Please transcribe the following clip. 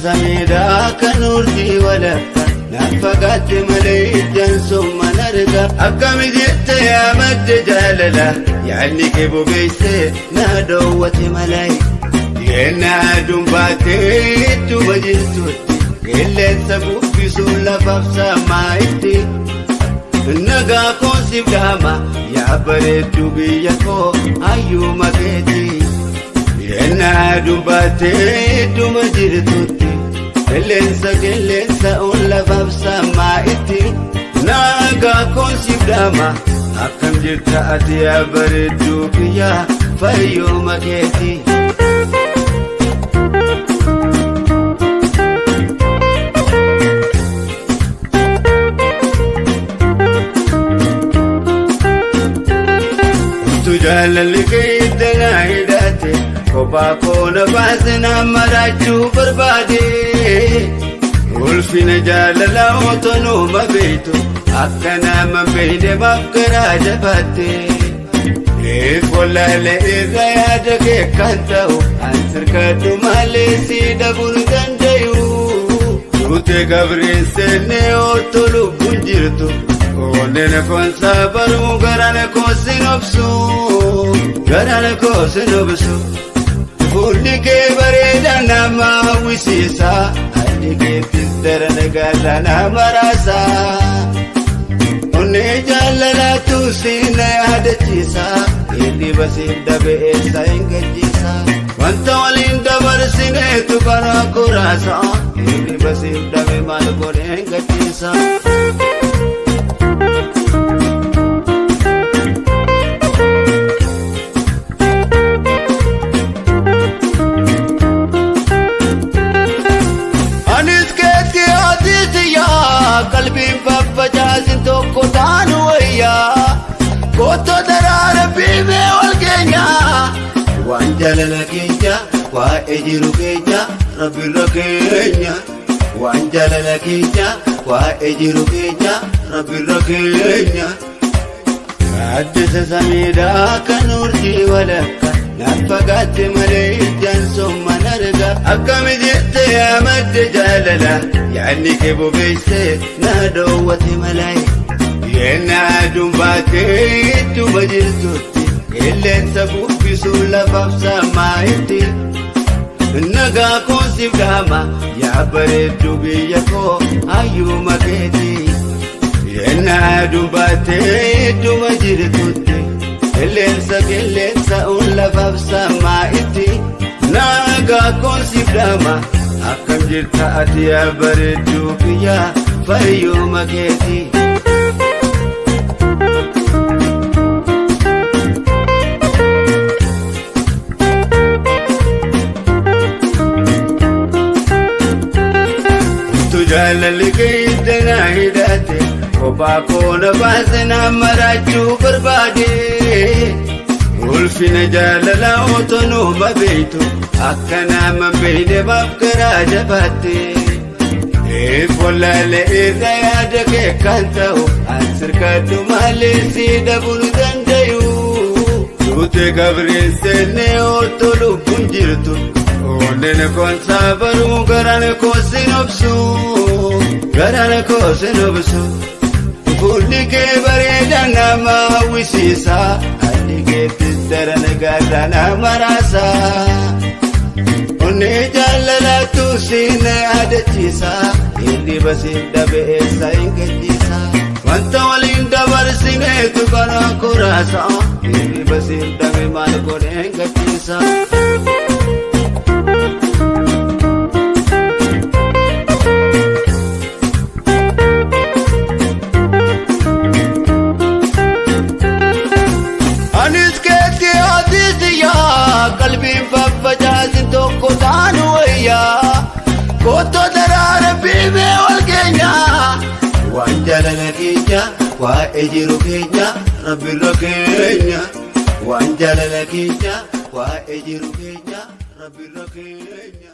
Samiidhaa kan urjii walakka naan fagaatte malee ijaan summan arga. Akkami jette yaa madde jaalala yaadni kee bobeessee na dhoowwate malee. Yennaa aduun baatee ittuma jirtutti qilleensa bubbisuun lafaaf samaa itti. Nagaa koon siif dhaama yaa bareedduu biyya koo hayyuu keeti. Yennaa aduun baatee ittuma jirtutti qilleensa qilleensa ol lafaaf samaa itti. Nagaa koon siif dhaama akkam jirta ati yaa bareedduu biyya fayyuma keeti. Utuu jaalalli kee itti na hidhate kophaa koo na baase na maraachuu barbaade. Ulfina jaalala otoo numa beektu akka nama hin beekne maaf garaa jabaatte. Eef wallaalee irra yaada kee kan ta'u an sirkadhu malee si dhabuu hin dandayu. Duute gabreen seennee otoo lubbuun jirtu. Onneen koonsaa baruu garaan koo sin obsu. Garaan koo sin obsu. Fuulli kee bareedaa nama hawwisiisa. Haalli keettis daran gaala nama raasa. Onnee jaalalaatu si na yaadachiisa. Hirriba siif dhabe eessa hin gajjiisa. Wanta waliin dabarsineetu karaa koraasa. Hirriba siif dhabe maal godhee hin gajjiisa. Anis keetti haatiisiyaa qalbiin faffacaasin tokko taanu wayyaa kotto daraara biimee wal keenya waan jaalala keenya waa'ee jiru keenya rabbirra keenya waan jaalala keenya waa'ee jiru keenya rabbirra keenya. Gaaddisa samiidhaa kan urjii walakka naan fagaatte malee ijaan somman arga. Akkami jette yaa madde jaalala yaadni kee bobeessee na dhoowwate malee. Yennaa aduun baatee ittuma jirtutti qilleensa bubbisuun lafaaf samaa itti. Nagaa koon siif dhaama yaa bareedduu biyya koo hayyuma keeti. Yennaa aduun baatee ittuma jirtutti qilleensa qilleensa ol lafaaf samaa itti. Nagaa koon siif dhaama akkam jirta ati yaa bareedduu biyya fayyuma keeti. Utuu jaalalli kee itti na hidhate kophaa koo na baase na maraachuu barbaade. Ulfina jaalala otoo numa beektu akka nama hin beekne maaf garaa jabaatte. Eef wallaalee irra yaada kee kan ta'u an sirkadhu malee si dhabuu hin dandayu. Duute gabreen seennee otoo lubbuun jirtu. Onneen koonsaa baruu garaan koo sin obsu. Garaan koo sin obsu. Fuulli kee bareedaa nama hawwisiisa. Haalli keettis daran gaala nama raasa. Onnee jaalalaatu si na yaadachiisa. Hirriba siif dhabe eessa hin gajjiisa. Wanta waliin dabarsineetu karaa koraasa. Hirriba siif dhabe maal godhee hin gajjiisa. Anis keetti haatiisiyaa qalbiin faffacaasin tokko taanu wayyaa kotto daraara biimee wal keenya waan jaalala keenya waa'ee jiru keenya rabbirra keenya waan jaalala keenya waa'ee jiru keenya rabbirra keenya.